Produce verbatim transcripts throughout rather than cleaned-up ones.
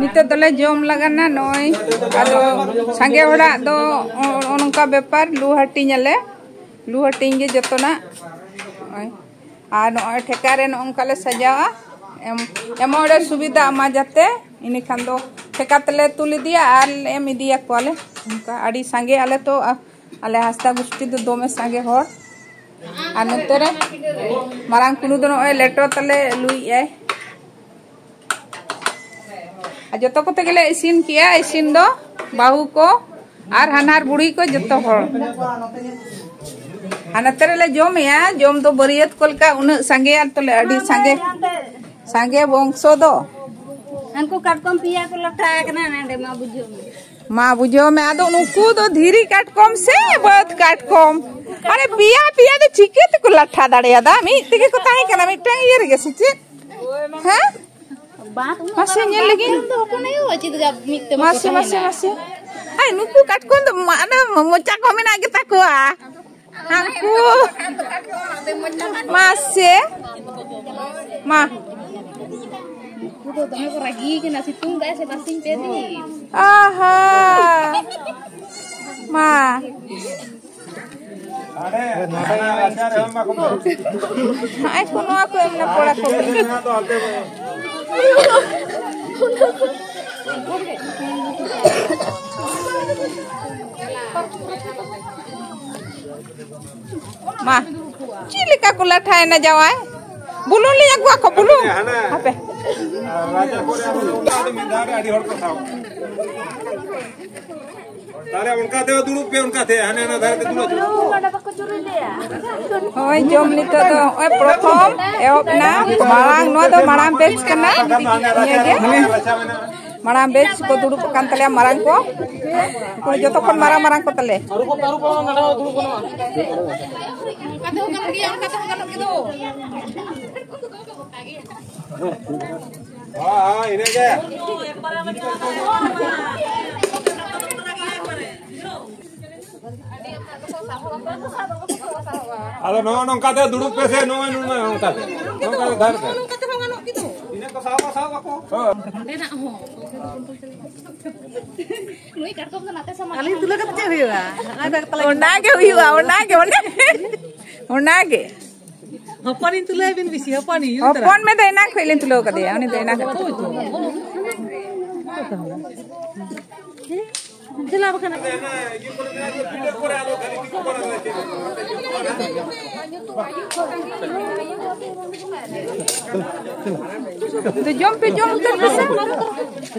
ᱱᱤᱛᱚᱜ ᱫᱚᱞᱮ ᱡᱚᱢ ᱞᱟᱜᱟᱱᱟ ᱱᱚᱜᱼᱚᱭ᱾ ᱟᱫᱚ ᱥᱟᱸᱜᱮ ᱦᱚᱲᱟᱜ ᱫᱚ ᱱᱚᱜᱼᱚ ᱱᱚᱝᱠᱟ ᱵᱮᱯᱟᱨ, ᱞᱩ ᱦᱟᱹᱴᱤᱧ ᱟᱞᱮ, ᱞᱩ ᱦᱟᱹᱴᱤᱧ ᱜᱮ ᱡᱚᱛᱚᱱᱟᱜ᱾ ᱱᱚᱜᱼᱚᱭ᱾ ᱟᱨ ᱱᱚᱜᱼᱚᱭ ᱴᱷᱮᱠᱟ ᱨᱮ ᱱᱚᱜᱼᱚ ᱱᱚᱝᱠᱟ ᱞᱮ ᱥᱟᱡᱟᱣᱟ᱾ ᱮᱢ ᱮᱢᱚᱜ ᱨᱮ ᱥᱩᱵᱤᱫᱷᱟ ᱢᱟ ᱡᱟᱛᱮ, ᱤᱱᱟᱹᱠᱷᱟᱱ ᱫᱚ ᱴᱷᱮᱠᱟ ᱛᱮᱞᱮ ᱛᱩᱞ ᱤᱫᱤᱭᱟ ᱟᱨ ᱮᱢ ᱤᱫᱤᱭᱟᱠᱚᱣᱟᱞᱮ᱾ ᱚᱱᱠᱟ ᱟᱹᱰᱤ ᱥᱟᱸᱜᱮ ᱟᱞᱮ ᱛᱚ, ᱟᱞᱮ ᱦᱟᱸᱥᱫᱟ ᱜᱩᱥᱴᱤ ᱫᱚ ᱫᱚᱢᱮ ᱥᱟᱸᱜᱮ ᱦᱚᱲ᱾ ᱟᱨ ᱱᱚᱛᱮ ᱨᱮ ᱢᱟᱨᱟᱝ ᱠᱩᱱᱩ ᱫᱚ ᱱᱚᱜᱼᱚᱭ ᱞᱮᱴᱚ ᱛᱟᱞᱮ ᱞᱩᱭᱮᱜᱼᱟᱭ᱾ ᱟᱨ ᱡᱚᱛᱚ ᱠᱚᱛᱮ ᱜᱮᱞᱮ ᱤᱥᱤᱱ ᱠᱮᱜᱼᱟ, ᱤᱥᱤᱱ ᱫᱚ ᱵᱟᱹᱦᱩ ᱠᱚ ᱟᱨ ᱦᱟᱱᱦᱟᱨ ᱵᱩᱲᱦᱤ ᱠᱚ ᱡᱚᱛᱚ ᱦᱚᱲ᱾ ᱟᱨ ᱱᱚᱛᱮ ᱨᱮᱞᱮ ᱡᱚᱢᱮᱜᱼᱟ, ᱡᱚᱢ ᱫᱚ ᱵᱟᱹᱨᱭᱟᱹᱛ ᱠᱚ ᱞᱮᱠᱟ ᱩᱱᱟᱹᱜ ᱥᱟᱸᱜᱮᱭᱟ ᱛᱚᱞᱮ, ᱟᱹᱰᱤ ᱥᱟᱸᱜᱮ, ᱥᱟᱸᱜᱮ ᱵᱚᱝᱥᱚ ᱫᱚ᱾ ᱦᱟᱱᱠᱩ ᱠᱟᱴᱠᱚᱢ ᱯᱮᱭᱟ ᱠᱚ ᱞᱟᱴᱷᱟ ᱟᱠᱟᱱᱟ ᱱᱟᱰᱮ ᱢᱟ, ᱵᱩᱡᱷᱟᱹᱣ ᱢᱮ᱾ ᱢᱟ ᱵᱩᱡᱷᱟᱹᱣ ᱢᱮ, ᱟᱫᱚ ᱱᱩᱠᱩ ᱫᱚ ᱫᱷᱤᱨᱤ ᱠᱟᱴᱠᱚᱢ ᱥᱮ ᱵᱟᱹᱫᱽ ᱠᱟᱴᱠᱚᱢ? ᱟᱨᱮ ᱯᱮᱭᱟ ᱯᱮᱭᱟ ᱫᱚ ᱪᱤᱠᱟᱹ ᱛᱮᱠᱚ ᱞᱟᱴᱷᱟ ᱫᱟᱲᱮᱭᱟᱫᱟ? ᱢᱤᱫ ᱛᱮᱜᱮ ᱠᱚ ᱛᱟᱦᱮᱸ ᱠᱟᱱᱟ ᱢᱤᱫᱴᱟᱝ ᱤᱭᱟᱹ ᱨᱮᱜᱮ, ᱥᱮ ᱪᱮᱫ? ᱦᱮᱸ? ᱵᱟᱝ, ᱩᱱᱟᱹᱜ ᱢᱟᱥᱮ ᱢᱟᱨᱟᱝ ᱧᱮᱞ ᱞᱮᱜᱤᱧ᱾ ᱠᱟᱴᱠᱚᱢ ᱫᱚ ᱦᱚᱯᱚᱱ ᱟᱭᱳ, ᱪᱮᱫ ᱞᱮᱠᱟ ᱢᱤᱫ ᱛᱮ ᱵᱟᱠᱚ ᱢᱟᱥᱮ, ᱢᱟᱥᱮ, ᱛᱟᱦᱮᱱᱟ? ᱢᱟᱥᱮ᱾ ᱟᱭ, ᱱᱩᱠᱩ ᱠᱟᱴᱠᱚᱢ ᱫᱚ ᱢᱟ-, ᱟᱫᱚ ᱢᱚᱪᱟ ᱠᱚ ᱢᱮᱱᱟᱜ ᱜᱮᱛᱟ ᱠᱚᱣᱟ᱾ ᱦᱟᱹᱠᱩ᱾ ᱢᱟᱥᱮ᱾ ᱢᱟ᱾ ᱩᱱᱠᱩ ᱫᱚ ᱫᱚᱢᱮ ᱠᱚ ᱨᱟᱹᱜᱤ ᱠᱟᱱᱟ, ᱥᱤᱛᱩᱝ ᱫᱟᱭ ᱥᱮ ᱛᱟᱨᱟᱥᱤᱧ ᱯᱮ ᱫᱤᱱ᱾ ᱟᱦᱟ᱾ ᱢᱟ᱾ ᱱᱚᱜᱼᱚᱭ ᱠᱚ ᱱᱚᱣᱟ ᱠᱚ ᱮᱢ ᱱᱟ ᱯᱚᱲᱟ ᱠᱚ᱾ ᱢᱟ, ᱪᱮᱫ ᱞᱮᱠᱟ ᱠᱚ ᱞᱟᱴᱷᱟᱭᱮᱱᱟ ᱡᱟᱶᱟᱭ? ᱵᱩᱞᱩᱝ ᱞᱤᱧ ᱟᱹᱜᱩᱣᱟᱠᱚ, ᱵᱩᱞᱩᱝ᱾ ᱦᱟᱯᱮ᱾ ᱛᱟᱦᱞᱮ ᱚᱱᱠᱟ ᱛᱮ ᱫᱩᱲᱩᱵ ᱯᱮ, ᱚᱱᱠᱟ ᱛᱮ ᱦᱟᱱᱮ ᱚᱱᱟ ᱫᱷᱟᱨᱮ ᱛᱮ ᱫᱩᱲᱩᱵ᱾ ᱦᱳᱭ, ᱡᱚᱢ ᱱᱤᱛᱚᱜ ᱫᱚ ᱱᱚᱜᱼᱚᱭ ᱯᱨᱚᱛᱷᱚᱢ ᱮᱦᱚᱵ ᱮᱱᱟ᱾ ᱢᱟᱲᱟᱝ, ᱱᱚᱣᱟ ᱫᱚ ᱢᱟᱲᱟᱝ batch ᱠᱟᱱᱟ᱾ ᱱᱤᱭᱟᱹ ᱜᱮ᱾ ᱢᱟᱲᱟᱝ batch ᱠᱚ ᱫᱩᱲᱩᱵ ᱟᱠᱟᱱ ᱛᱟᱞᱮᱭᱟ, ᱢᱟᱨᱟᱝ ᱠᱚ᱾ ᱩᱱᱠᱩ ᱡᱚᱛᱚ ᱠᱷᱚᱱ ᱢᱟᱨᱟᱝ, ᱢᱟᱨᱟᱝ ᱠᱚ ᱛᱟᱞᱮ᱾ ᱦᱳᱭ, ᱦᱳᱭ, ᱤᱱᱟᱹᱜᱮ᱾ ᱟᱫᱚ ᱱᱚᱜᱼᱚ ᱱᱚᱝᱠᱟ ᱛᱮ ᱫᱩᱲᱩᱵ ᱯᱮᱥᱮ, ᱱᱚᱜᱼᱚᱭ ᱱᱚᱝᱠᱟ ᱛᱮ᱾ ᱱᱚᱝᱠᱟ ᱛᱮ ᱫᱷᱟᱨ ᱛᱮ᱾ ᱤᱱᱟᱹ ᱠᱚ ᱥᱟᱵ, ᱥᱟᱵ᱾ ᱟᱹᱞᱤᱧ ᱛᱩᱞᱟᱹᱣ ᱠᱟᱛᱮ ᱪᱮᱫ ᱦᱩᱭᱩᱜᱼᱟ? ᱚᱱᱟᱜᱮ ᱦᱩᱭᱩᱜᱼᱟ, ᱚᱱᱟᱜᱮ, ᱚᱱᱟᱜᱮ, ᱚᱱᱟᱜᱮ᱾ ᱦᱚᱯᱚᱱᱤᱧ ᱛᱩᱞᱟᱹᱣ ᱵᱤᱱ ᱵᱮᱥᱤ, ᱦᱚᱯᱚᱱᱤᱧ᱾ ᱦᱚᱯᱚᱱ ᱢᱮ ᱫᱚ ᱮᱱᱟᱝ ᱠᱷᱚᱡ ᱞᱤᱧ ᱛᱩᱞᱟᱹᱣ ᱠᱟᱫᱮᱭᱟ, ᱩᱱᱤ ᱫᱚ ᱮᱱᱟᱝ ᱠᱷᱚᱡ᱾ ᱫᱮᱞᱟ ᱵᱟᱠᱷᱟᱱ᱾ ᱫᱚ ᱡᱚᱢ ᱯᱮ, ᱡᱚᱢ ᱩᱛᱟᱹᱨ ᱯᱮ ᱥᱮ᱾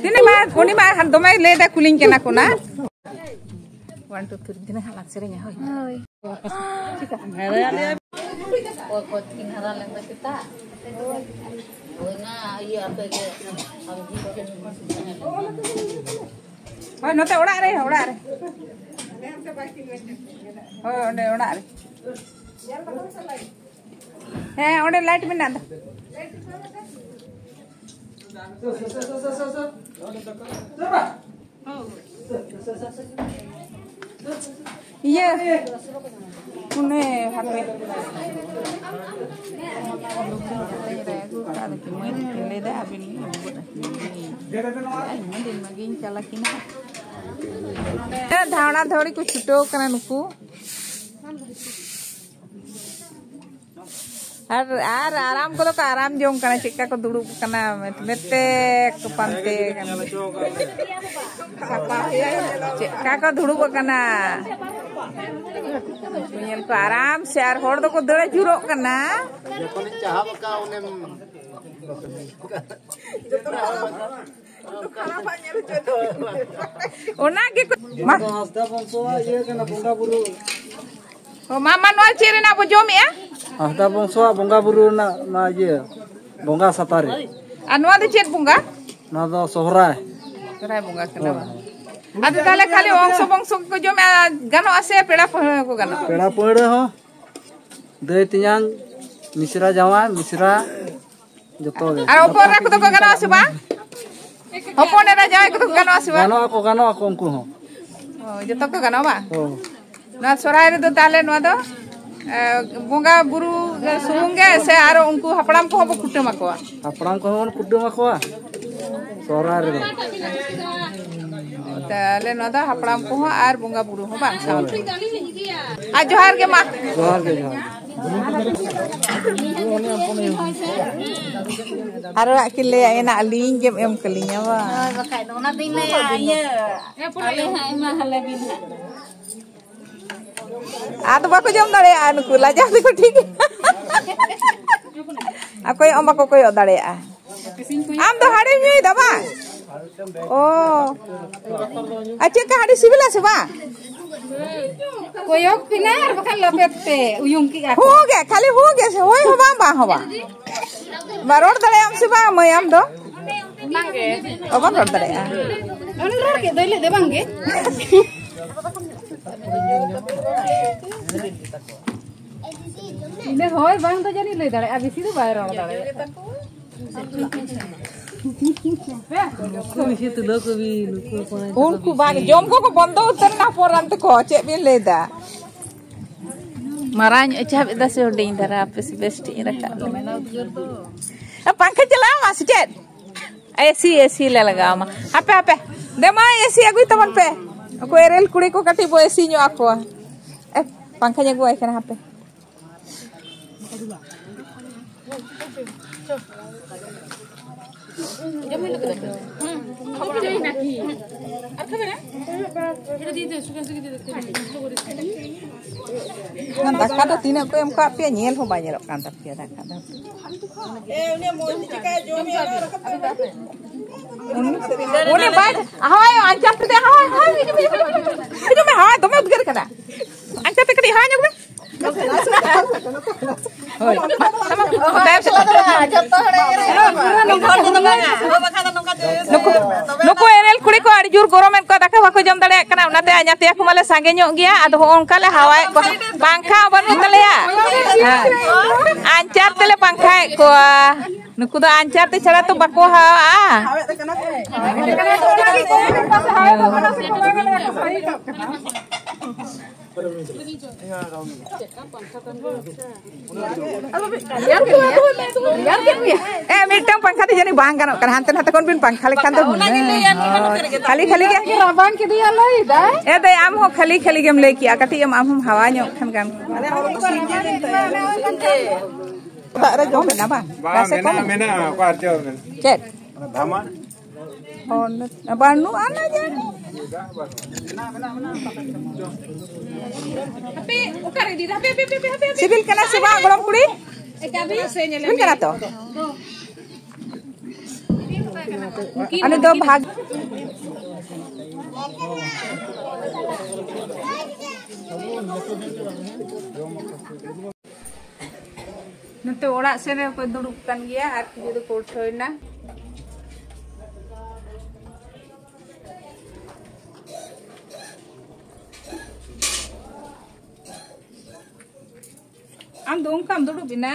ᱛᱤᱱᱟᱹᱜ ᱢᱟ, ᱩᱱᱤ ᱢᱟ ᱫᱚᱢᱮ ᱞᱟᱹᱭ ᱫᱟ, ᱠᱩᱞᱤᱧ ᱠᱟᱱᱟ ᱠᱚ ᱱᱟ᱾ One, two, three, ᱛᱤᱱᱟᱹᱜ ᱦᱟᱸᱜ ᱞᱟᱝ ᱥᱮᱨᱮᱧᱟ, ᱦᱳᱭ᱾ ᱦᱳᱭ᱾ ᱚᱠᱚᱭ ᱠᱚ ᱛᱤᱠᱤᱱ ᱦᱟᱨᱟ ᱞᱮᱱ ᱫᱚ ᱥᱮᱛᱟᱜ? ᱦᱳᱭ ᱱᱟ, ᱤᱭᱟᱹ ᱟᱯᱮ ᱜᱮ, ᱟᱢ ᱡᱤᱞ ᱯᱤᱴᱷᱟᱹ ᱦᱳᱭ, ᱱᱚᱛᱮ ᱚᱲᱟᱜ ᱨᱮ, ᱚᱲᱟᱜ ᱨᱮ᱾ ᱦᱳᱭ, ᱚᱸᱰᱮ ᱚᱲᱟᱜ ᱨᱮ᱾ ᱦᱮᱸ, ᱚᱸᱰᱮ light ᱢᱮᱱᱟᱜ ᱫᱚ᱾ ᱤᱭᱟᱹ, ᱩᱱᱤ ᱦᱟᱯᱮ᱾ ᱞᱟᱹᱭ ᱫᱟ, ᱟᱹᱵᱤᱱ ᱜᱮ ᱟᱹᱜᱩ ᱜᱚᱫ ᱟᱹᱠᱤᱱ ᱵᱤᱱ᱾ ᱟᱭᱢᱟ ᱫᱤᱱ ᱢᱟᱜᱮᱧ ᱪᱟᱞᱟᱠᱤᱱᱟ᱾ ᱫᱷᱟᱣᱲᱟ ᱫᱷᱟᱣᱲᱤ ᱠᱚ ᱪᱷᱩᱴᱟᱹᱣ ᱠᱟᱱᱟ ᱱᱩᱠᱩ᱾ ᱟᱨ, ᱟᱨ ᱟᱨᱟᱢ ᱠᱚᱫᱚ ᱠᱚ ᱟᱨᱟᱢ ᱡᱚᱝ ᱠᱟᱱᱟ, ᱪᱮᱫᱠᱟ ᱠᱚ ᱫᱩᱲᱩᱵ ᱠᱟᱱᱟ, ᱢᱮᱛ-, ᱢᱮᱛᱮ ᱠᱚ ᱯᱟᱱᱛᱮ ᱠᱟᱱᱟ᱾ ᱪᱮᱫᱠᱟ ᱠᱚ ᱫᱩᱲᱩᱵ ᱠᱟᱱᱟ, ᱧᱮᱞ ᱠᱚ ᱟᱨᱟᱢ ᱥᱮ, ᱟᱨ ᱦᱚᱲ ᱫᱚᱠᱚ ᱫᱟᱹᱲ ᱟᱹᱪᱩᱨᱚᱜ ᱠᱟᱱᱟ᱾ ᱡᱚᱠᱷᱚᱱᱤᱧ ᱪᱟᱦᱟᱵ ᱟᱠᱟᱫ ᱩᱱᱤᱢ ᱚᱱᱟ ᱜᱮ ᱠᱚ-, ᱢᱟ᱾ ᱱᱚᱣᱟ ᱫᱚ ᱦᱟᱸᱥᱫᱟ ᱵᱚᱝᱥᱚᱣᱟᱜ ᱤᱭᱟᱹ ᱠᱟᱱᱟ, ᱵᱚᱸᱜᱟ ᱵᱩᱨᱩ᱾ ᱚ, ᱢᱟ, ᱢᱟ, ᱱᱚᱣᱟ ᱪᱮᱫ ᱨᱮᱱᱟᱜ ᱵᱚ ᱡᱚᱢᱮᱜᱼᱟ? ᱦᱟᱸᱥᱫᱟ ᱵᱚᱝᱥᱚᱣᱟᱜ ᱵᱚᱸᱜᱟ ᱵᱩᱨᱩ ᱨᱮᱱᱟᱜ ᱱᱚᱣᱟ ᱤᱭᱟᱹ, ᱵᱚᱸᱜᱟ ᱥᱟᱛᱟᱨᱮ᱾ ᱟᱨ ᱱᱚᱣᱟ ᱫᱚ ᱪᱮᱫ ᱵᱚᱸᱜᱟ? ᱱᱚᱣᱟ ᱫᱚ ᱥᱚᱦᱨᱟᱭ᱾ ᱥᱚᱦᱨᱟᱭ ᱵᱚᱸᱜᱟ ᱠᱟᱱᱟ ᱵᱟᱝ? ᱟᱫᱚ ᱛᱟᱦᱞᱮ ᱠᱷᱟᱹᱞᱤ ᱚᱝᱥᱚ ᱵᱚᱝᱥᱚ ᱜᱮᱠᱚ ᱡᱚᱢᱮᱜᱼᱟ, ᱜᱟᱱᱚᱜᱼᱟ ᱥᱮ ᱯᱮᱲᱟ ᱯᱟᱹᱲᱦᱟᱹ ᱦᱚᱸᱠᱚ ᱜᱟᱱᱚᱜᱼᱟ? ᱯᱮᱲᱟ ᱯᱟᱹᱲᱦᱟᱹ ᱦᱚᱸ, ᱫᱟᱹᱭ ᱛᱮᱧᱟᱝ, ᱢᱤᱥᱨᱟ ᱡᱟᱶᱟᱭ, ᱢᱤᱥᱨᱟ, ᱡᱚᱛᱚ ᱜᱮ᱾ ᱟᱨ ᱦᱚᱯᱚᱱ ᱮᱨᱟ ᱠᱚᱫᱚ ᱠᱚ ᱜᱟᱱᱚᱜᱼᱟ ᱥᱮ ᱵᱟᱝ? ᱦᱚᱯᱚᱱ ᱮᱨᱟ ᱡᱟᱶᱟᱭ ᱠᱚᱫᱚ ᱠᱚ ᱜᱟᱱᱚᱜᱼᱟ ᱥᱮ ᱵᱟᱝ? ᱜᱟᱱᱚᱜ ᱟᱠᱚ, ᱜᱟᱱᱚᱜ ᱟᱠᱚ ᱩᱱᱠᱩ ᱦᱚᱸ᱾ ᱚ, ᱡᱚᱛᱚ ᱠᱚ ᱜᱟᱱᱚᱜᱼᱟ ᱵᱟᱝ? ᱦᱳᱭ᱾ ᱱᱚᱣᱟ ᱥᱚᱦᱨᱟᱭ ᱨᱮᱫᱚ ᱛᱟᱦᱞᱮ ᱱᱚᱣᱟ ᱫᱚ? ᱮ, ᱵᱚᱸᱜᱟ ᱵᱩᱨᱩ ᱥᱩᱢᱩᱝ ᱜᱮ ᱥᱮ ᱟᱨᱚ ᱩᱱᱠᱩ ᱦᱟᱯᱲᱟᱢ ᱠᱚᱦᱚᱸ ᱵᱚ ᱠᱩᱴᱟᱹᱢ ᱟᱠᱚᱣᱟ? ᱦᱟᱯᱲᱟᱢ ᱠᱚᱦᱚᱸ ᱵᱚᱱ ᱠᱩᱴᱟᱹᱢ ᱟᱠᱚᱣᱟ ᱥᱚᱦᱨᱟᱭ ᱨᱮᱫᱚ᱾ ᱛᱟᱦᱞᱮ ᱱᱚᱣᱟ ᱫᱚ ᱦᱟᱯᱲᱟᱢ ᱠᱚᱦᱚᱸ ᱟᱨ ᱵᱚᱸᱜᱟ ᱵᱩᱨᱩ ᱦᱚᱸ ᱵᱟᱝ ᱥᱟᱶᱛᱮ᱾ ᱟᱨ ᱡᱚᱦᱟᱨ ᱜᱮ ᱢᱟ᱾ ᱡᱚᱦᱟᱨ ᱜᱮ, ᱡᱚᱦᱟᱨ ᱜᱮ᱾ ᱟᱨᱚ ᱦᱟᱸᱜ ᱠᱤᱱ ᱞᱟᱹᱭᱟ, ᱮᱱᱟ ᱟᱹᱞᱤᱧ ᱜᱮᱢ ᱮᱢ ᱠᱟᱹᱞᱤᱧᱟ ᱵᱟᱝ? ᱦᱳᱭ, ᱵᱟᱠᱷᱟᱡ ᱫᱚ ᱚᱱᱟ ᱫᱚᱧ ᱞᱟᱹᱭᱟ, ᱤᱭᱟᱹ, ᱟᱞᱮ ᱦᱟᱸᱜ ᱮᱢᱟ ᱦᱟᱞᱮ ᱵᱤᱱ ᱦᱟᱸᱜ᱾ ᱟᱫᱚ ᱵᱟᱠᱚ ᱡᱚᱢ ᱫᱟᱲᱮᱭᱟᱜᱼᱟ ᱱᱩᱠᱩ, ᱞᱟᱡᱟᱣ ᱛᱮᱠᱚ ᱴᱷᱤᱠ᱾ ᱟᱨ ᱠᱚᱭᱚᱜ ᱦᱚᱸ ᱵᱟᱠᱚ ᱠᱚᱭᱚᱜ ᱫᱟᱲᱮᱭᱟᱜᱼᱟ᱾ ᱟᱢ ᱫᱚ ᱦᱟᱺᱰᱤᱢ ᱧᱩᱭᱮᱫᱟ ᱵᱟᱝ? ᱚ᱾ ᱟᱨ ᱪᱮᱫ ᱞᱮᱠᱟ ᱦᱟᱺᱰᱤ ᱥᱤᱵᱤᱞᱟ ᱥᱮ ᱵᱟᱝ? ᱠᱚᱭᱚᱜ ᱯᱮ ᱱᱟ, ᱟᱨ ᱵᱟᱠᱷᱟᱱ ᱞᱟᱯᱮ ᱯᱮ, ᱩᱭᱩᱝ ᱠᱮᱜᱼᱟ ᱠᱚ᱾ ᱦᱚᱸ ᱜᱮ, ᱠᱷᱟᱹᱞᱤ ᱦᱚᱸ ᱜᱮ ᱥᱮ, ᱦᱳᱭ ᱦᱚᱸ ᱵᱟᱝ, ᱵᱟᱝ ᱦᱚᱸ ᱵᱟᱝ᱾ ᱵᱟ, ᱨᱚᱲ ᱫᱟᱲᱮᱭᱟᱜ ᱟᱢ ᱥᱮ ᱵᱟᱝ, ᱢᱟᱹᱭ, ᱟᱢ ᱫᱚ? ᱵᱟᱝ ᱜᱮ᱾ ᱚ, ᱵᱟᱢ ᱨᱚᱲ ᱫᱟᱲᱮᱭᱟᱜᱼᱟ? ᱩᱱᱤ ᱨᱚᱲ ᱠᱮᱫ ᱫᱚᱭ ᱞᱟᱹᱭ ᱫᱟ ᱵᱟᱝ ᱜᱮ᱾ ᱤᱱᱟᱹ ᱦᱳᱭ ᱵᱟᱝ ᱫᱚ ᱡᱟᱹᱱᱤᱡ ᱞᱟᱹᱭ ᱫᱟᱲᱮᱭᱟᱜᱼᱟ, ᱵᱮᱥᱤ ᱫᱚ ᱵᱟᱭ ᱨᱚᱲ ᱫᱟᱲᱮᱭᱟᱜᱼᱟ᱾ ᱱᱩᱠᱩ ᱵᱮᱥᱤ ᱛᱩᱞᱟᱹᱣ ᱠᱚᱵᱤᱱ, ᱱᱩᱠᱩ ᱠᱚ ᱩᱱᱠᱩ ᱵᱟᱝ, ᱡᱚᱢ ᱠᱚᱠᱚ ᱵᱚᱱᱫᱚ ᱩᱛᱟᱹᱨ ᱮᱱᱟ ᱦᱚᱯᱚᱱ ᱨᱟᱱ ᱛᱮᱠᱚ, ᱪᱮᱫ ᱵᱤᱱ ᱞᱟᱹᱭ ᱫᱟ? ᱢᱟᱨᱟᱝ ᱧᱚᱜ ᱪᱟᱯ ᱮᱫᱟ ᱥᱮ ᱦᱩᱰᱤᱧ ᱫᱷᱟᱨᱟ? ᱦᱟᱯᱮ ᱥᱮ ᱵᱮᱥ ᱴᱷᱤᱠ ᱤᱧ ᱨᱟᱠᱟᱵ ᱞᱮᱜᱮ᱾ ᱮ, ᱯᱟᱝᱠᱷᱟ ᱪᱟᱞᱟᱣ ᱟᱢᱟ ᱥᱮ ᱪᱮᱫ? ᱮᱥᱤ, ᱮᱥᱤ ᱞᱮ ᱞᱟᱜᱟᱣ ᱟᱢᱟ᱾ ᱦᱟᱯᱮ, ᱦᱟᱯᱮ, ᱫᱮ ᱢᱟ, ᱮᱥᱤ ᱟᱹᱜᱩᱭ ᱛᱟᱵᱚᱱ ᱯᱮ᱾ ᱩᱱᱠᱩ ᱮᱨᱮᱞ ᱠᱩᱲᱤ ᱠᱚ ᱠᱟᱹᱴᱤᱡ ᱵᱚ ᱮᱥᱤ ᱧᱚᱜ ᱟᱠᱚᱣᱟ᱾ ᱮ, ᱯᱟᱝᱠᱷᱟᱧ ᱟᱹᱜᱩᱣᱟᱭ ᱠᱟᱱᱟ, ᱦᱟᱯᱮ᱾ ᱚᱱᱟ ᱫᱟᱠᱟ ᱫᱚ ᱛᱤᱱᱟᱹᱜ ᱠᱚ ᱮᱢ ᱠᱟᱜ ᱯᱮᱭᱟ, ᱧᱮᱞ ᱦᱚᱸ ᱵᱟᱭ ᱧᱮᱞᱚᱜ ᱠᱟᱱ ᱛᱟᱯᱮᱭᱟ ᱫᱟᱠᱟ ᱫᱚ᱾ ᱩᱱᱤ ᱵᱟᱭ, ᱦᱳᱭ, ᱟᱧᱪᱟᱨ ᱛᱮ, ᱦᱳᱭ, ᱦᱳᱭ, ᱦᱤᱡᱩᱜ ᱢᱮ, ᱦᱤᱡᱩᱜ ᱢᱮ, ᱦᱤᱡᱩᱜ ᱢᱮ, ᱦᱳᱭ, ᱫᱚᱢᱮ ᱩᱫᱽᱜᱟᱹᱨ ᱠᱟᱱᱟ᱾ ᱟᱧᱪᱟᱨ ᱛᱮ ᱠᱟᱹᱴᱤᱡ ᱦᱟᱣᱟ ᱧᱚᱜ ᱢᱮ᱾ ᱦᱳᱭ᱾ ᱛᱟᱭᱚᱢ ᱥᱮᱫ᱾ ᱡᱚᱛᱚ ᱦᱚᱲ ᱮᱨᱮᱞ ᱠᱩᱲᱤ ᱠᱚ ᱟᱹᱰᱤ ᱡᱳᱨ ᱜᱚᱨᱚᱢᱮᱫ ᱠᱚᱣᱟ, ᱫᱟᱠᱟ ᱵᱟᱠᱚ ᱡᱚᱢ ᱫᱟᱲᱮᱭᱟᱜ ᱠᱟᱱᱟ, ᱚᱱᱟᱛᱮ ᱟᱧᱟᱛᱮᱭᱟ ᱠᱚ ᱢᱟᱞᱮ ᱥᱟᱸᱜᱮ ᱧᱚᱜ ᱜᱮᱭᱟ᱾ ᱟᱫᱚ ᱦᱚᱸᱜᱼᱚ ᱱᱚᱝᱠᱟ ᱞᱮ ᱦᱟᱣᱟᱭᱮᱫ ᱠᱚᱣᱟ, ᱯᱟᱝᱠᱷᱟ ᱦᱚᱸ ᱵᱟᱹᱱᱩᱜ ᱛᱟᱞᱮᱭᱟ᱾ ᱦᱮᱸ᱾ ᱟᱧᱪᱟᱨ ᱛᱮᱞᱮ ᱯᱟᱝᱠᱷᱟᱭᱮᱫ ᱠᱚᱣᱟ᱾ ᱱᱩᱠᱩ ᱫᱚ ᱟᱧᱪᱟᱨ ᱛᱮ ᱪᱷᱟᱲᱟ ᱛᱚ ᱵᱟᱠᱚ ᱦᱟᱣᱟᱜᱼᱟ᱾ ᱮ, ᱢᱤᱫᱴᱟᱝ ᱯᱟᱝᱠᱷᱟ ᱛᱮ ᱡᱟᱹᱱᱤᱡ ᱵᱟᱝ ᱜᱟᱱᱚᱜ ᱠᱟᱱᱟ, ᱦᱟᱱᱛᱮ ᱱᱟᱛᱮ ᱠᱷᱚᱱ ᱵᱤᱱ ᱯᱟᱝᱠᱷᱟ ᱞᱮᱠᱷᱟᱱ ᱫᱚ ᱦᱩᱱᱟᱹᱝ᱾ ᱦᱳᱭ, ᱠᱷᱟᱹᱞᱤ ᱠᱷᱟᱹᱞᱤ ᱜᱮ᱾ ᱨᱟᱵᱟᱝ ᱠᱮᱫᱮᱭᱟ ᱞᱟᱹᱭ ᱫᱟᱭ᱾ ᱮ ᱫᱟᱹᱭ, ᱟᱢ ᱦᱚᱸ ᱠᱷᱟᱹᱞᱤ ᱠᱷᱟᱹᱞᱤ ᱜᱮᱢ ᱞᱟᱹᱭ ᱠᱮᱜᱼᱟ, ᱠᱟᱹᱴᱤᱡ ᱮᱢ ᱟᱢ ᱦᱚᱸᱢ ᱦᱟᱣᱟ ᱧᱚᱜ ᱠᱷᱟᱱ ᱜᱟᱱ ᱠᱚᱜᱼᱟ᱾ ᱚᱲᱟᱜ ᱨᱮ ᱡᱚᱢ ᱢᱮᱱᱟᱜᱼᱟ ᱵᱟᱝ? ᱵᱟᱝ, ᱨᱟᱥᱮ ᱠᱚ ᱢᱮᱱᱟᱜᱼᱟ, ᱢᱮᱱᱟᱜᱼᱟ᱾ ᱢᱮᱱᱟᱜᱼᱟ, ᱚᱠᱟ ᱨᱮᱪᱚ ᱢᱮᱱᱟᱜᱼᱟ᱾ ᱪᱮᱫ? ᱚᱱᱟ ᱫᱷᱟᱢᱟ᱾ ᱚ, ᱱᱤᱛ-, ᱵᱟᱹᱱᱩᱜᱼᱟ ᱱᱟ ᱡᱟᱹᱱᱤᱡ᱾ ᱦᱟᱯᱮ, ᱚᱠᱟᱨᱮ ᱤᱫᱤᱭᱮᱫᱟ? ᱦᱟᱯᱮ, ᱦᱟᱯᱮ, ᱦᱟᱯᱮ, ᱦᱟᱯᱮ, ᱦᱟᱯᱮ᱾ ᱥᱤᱵᱤᱞ ᱠᱟᱱᱟ ᱥᱮ ᱵᱟᱝ, ᱜᱚᱲᱚᱢ ᱠᱩᱲᱤ? ᱮᱠᱟᱞ ᱜᱮ᱾ ᱥᱤᱵᱤᱞ ᱠᱟᱱᱟ ᱛᱚ? ᱩᱱᱠᱤᱱ ᱩᱱᱤ ᱫᱚ ᱵᱷᱟᱜᱽ- ᱱᱚᱛᱮ ᱚᱲᱟᱜ ᱥᱮᱫ ᱨᱮᱠᱚ ᱫᱩᱲᱩᱵ ᱠᱟᱱ ᱜᱮᱭᱟ, ᱟᱨ ᱠᱤᱪᱷᱩ ᱫᱚᱠᱚ ᱩᱴᱷᱟᱹᱣ ᱮᱱᱟ᱾ ᱟᱢ ᱫᱚ ᱚᱱᱠᱟᱢ ᱫᱩᱲᱩᱵ ᱮᱱᱟ?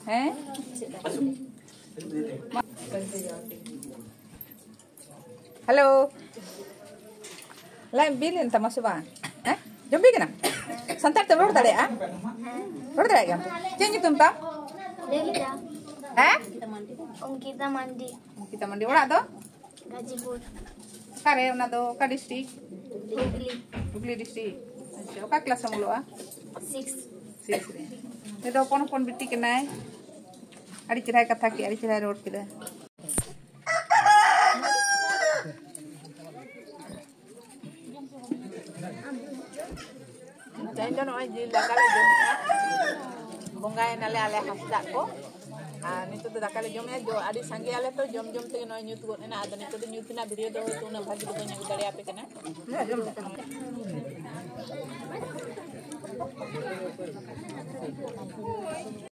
ᱦᱮᱸ? ᱦᱮᱞᱳ᱾ ᱞᱟᱡ ᱵᱤ ᱞᱮᱱ ᱛᱟᱢᱟ ᱥᱮ ᱵᱟᱝ? ᱦᱮᱸ? ᱡᱚᱢ ᱵᱤ ᱠᱟᱱᱟᱢ? ᱥᱟᱱᱛᱟᱲ ᱛᱮᱢ ᱨᱚᱲ ᱫᱟᱲᱮᱭᱟᱜᱼᱟ? ᱨᱚᱲ ᱫᱟᱲᱮᱭᱟᱜ ᱜᱮᱭᱟᱢ ᱛᱚ? ᱪᱮᱫ ᱧᱩᱛᱩᱢ ᱛᱟᱢ? ᱞᱮᱞᱤᱡᱟ᱾ ᱦᱮᱸ? ᱚᱝᱠᱤᱛᱟ ᱢᱟᱱᱰᱤ᱾ ᱚᱝᱠᱤᱛᱟ ᱢᱟᱱᱰᱤ᱾ ᱚᱲᱟᱜ ᱫᱚ? ᱜᱟᱡᱤᱯᱩᱨ᱾ ᱚᱠᱟᱨᱮ ᱚᱱᱟ ᱫᱚ? ᱚᱠᱟ ᱰᱤᱥᱴᱨᱤᱠᱴ? ᱦᱩᱜᱽᱞᱤ᱾ ᱦᱩᱜᱽᱞᱤ ᱰᱤᱥᱴᱨᱤᱠᱴ᱾ ᱟᱪᱪᱷᱟ, ᱚᱠᱟ ᱠᱞᱟᱥ ᱮᱢ ᱚᱞᱚᱜᱼᱟ? ᱥᱤᱠᱥ᱾ ᱥᱤᱠᱥ ᱨᱮ᱾ ᱩᱱᱤ ᱫᱚ ᱦᱚᱯᱚᱱ ᱦᱚᱯᱚᱱ ᱵᱤᱴᱤ ᱠᱟᱱᱟᱭ᱾ ᱟᱹᱰᱤ ᱪᱮᱦᱨᱟᱭ ᱠᱟᱛᱷᱟ ᱠᱮᱫᱟ, ᱟᱹᱰᱤ ᱪᱮᱦᱨᱟᱭ ᱨᱚᱲ ᱠᱮᱫᱟ᱾ ᱛᱮᱦᱮᱧ ᱫᱚ ᱱᱚᱜᱼᱚᱭ ᱡᱤᱞ ᱫᱟᱠᱟ ᱞᱮ ᱡᱚᱢᱮᱫᱼᱟ, ᱵᱚᱸᱜᱟᱭᱮᱱᱟᱞᱮ ᱟᱞᱮ ᱦᱟᱸᱥᱫᱟᱜ ᱠᱚ᱾ ᱟᱨ ᱱᱤᱛᱚᱜ ᱫᱚ ᱫᱟᱠᱟ ᱞᱮ ᱡᱚᱢᱮᱫᱼᱟ, ᱡᱚ-, ᱟᱹᱰᱤ ᱥᱟᱸᱜᱮᱭᱟᱞᱮ ᱛᱚ, ᱡᱚᱢ ᱡᱚᱢ ᱛᱮᱜᱮ ᱱᱚᱜᱼᱚᱭ ᱧᱩᱛ ᱜᱚᱫ ᱮᱱᱟ᱾ ᱟᱫᱚ ᱱᱤᱛᱚᱜ ᱫᱚ ᱧᱩᱛ ᱨᱮᱱᱟᱜ ᱵᱷᱤᱰᱤᱭᱳ ᱫᱚ ᱦᱳᱭᱛᱳ ᱩᱱᱟᱹᱜ ᱵᱷᱟᱹᱜᱤ ᱫᱚ ᱵᱟᱹᱧ ᱟᱹᱜᱩ ᱫᱟᱲᱮᱭᱟᱯᱮ ᱠᱟᱱᱟ᱾